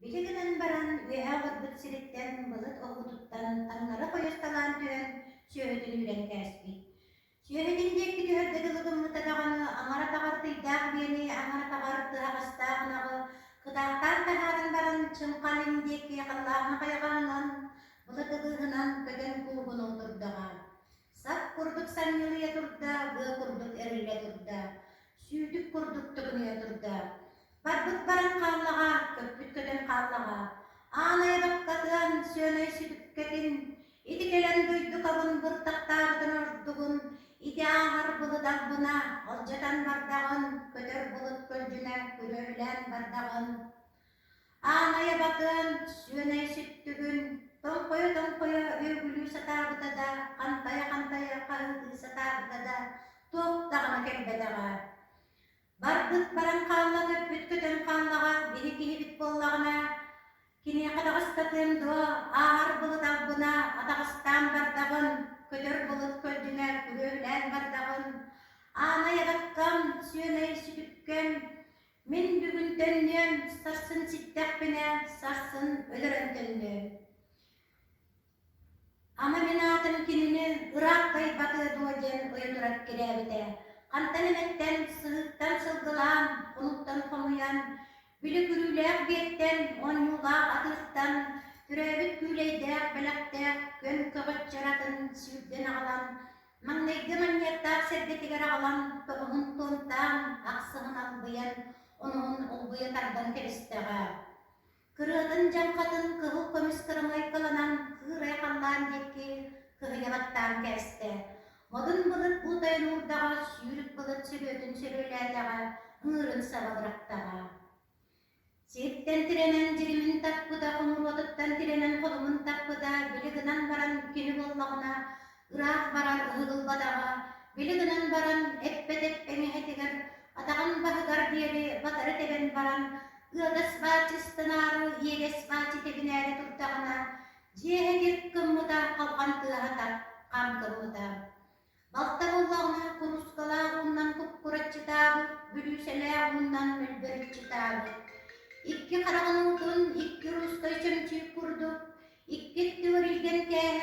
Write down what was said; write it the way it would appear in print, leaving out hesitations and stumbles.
Били гынан баран үөһэ олорбут сириттэн былыт оһуутуттан таҥнары хойусталаан түһэн сүөһүтүн үүрэн кээспит. Сүөһүтүн диэки түһэргэ дылы гыммыта даҕаны аҥара таҕар тыйдаах биэни, аҥара таҕар тыһаҕастаах ынаҕы кытаахтаан таһааран баран чыҥха илин диэки халлааҥҥа хайҕаһынан, былыт ыбыыһынан көтөн куугунуу турдаҕа. Сап курдук санньылыйа турда, быа курдук эриллэ турда, сүүтүк курдук төкүнүйэ турда. Барбыт баран хааллаҕа, көппүт көтөн хааллаҕа. Аан айабаккатыан, сүөнэй сүтүккэтин, ити кэлэн дойдукабын быртахтаабытын ордугун, ити ааһар былыт албына, алдьатан бардаҕын, көтөр былыт көлдьүнэ күрүөлээн бардаҕын. Аан айабатыан, сүөнэй сүттүгүн, тоҥхойо-тоҥхойо үөгүлүү сатаабыта да, хантайа-хантайа хаһыытыы сатаабыта да, туох даҕаны кэлбэтэҕэ. Барбыт баран хаалла, көппүт көтөн хааллаҕа, биһи киһибит буоллаҕына, киниэхэ таҕыстатыам дуо, ааһар былыт албына, атаҕастаан бардаҕын, көтөр былыт көлдьүнэ күрүөлээн бардаҕын, аанай абаккам, сүөнэй сүтүккэм, мин бүгүн төннүөм, сарсын ситтэхпинэ, сарсын өлөрөн төннүөм. Ама мин аатым кинини ыраах тайбатыа дуо диэн ыйа турар кирээбитэ. Хантан эмэттэн, сыһыыттан сылгылаан, хонуктан хомуйан, били күрүүлээх биэттэн, оонньуулаах атыыртан, төрөөбүт күүлэйдээх бэлэхтээх күөн көҕөччөр атын сүүрдэн аҕалан, маҥнайгы манньыаттаах сэргэтигэр аҕалан, тоҕуһун туомтаан, ахсыһын албыйан, онуһун олбуйа тардан кэбистэҕэ. Кырыатын дьаҥхатын кыһыл көмүс кырамыайкаланан кыырай халлаан диэки кыһыйа баттаан кээстэ. Модун былыт буутайын уурдаҕа, сүүрүк былыт сөрүөтүн сөрүөлээтэҕэ, ыҥыырын саба бырахтаҕа. Сиртэн тирэнэн дьиримин таппыта, хомуруотуттан тирэнэн холумун таппыта, били гынан баран кини буоллаҕына ыраах барар ыһыгылбатаҕа, били гынан баран эппэт эппэҥэһэтигэр атаҕын баһыгар диэри батары тэбэн баран ыадас баачыстанаары иэдэс баачы тэбинээри турдаҕына дьиэ иһигэр гыммыта халҕан тыаһа хам гыммыта. Балта буоллаҕына куруускалаах ууннан куккураччытаабыт, бүлүүсэлээх ууннан мөлбөрүччүтаабыт. Икки хараҕын уутун икки русскай чөмчүүк курдук, икки өттүгэр илгэн кээһэн.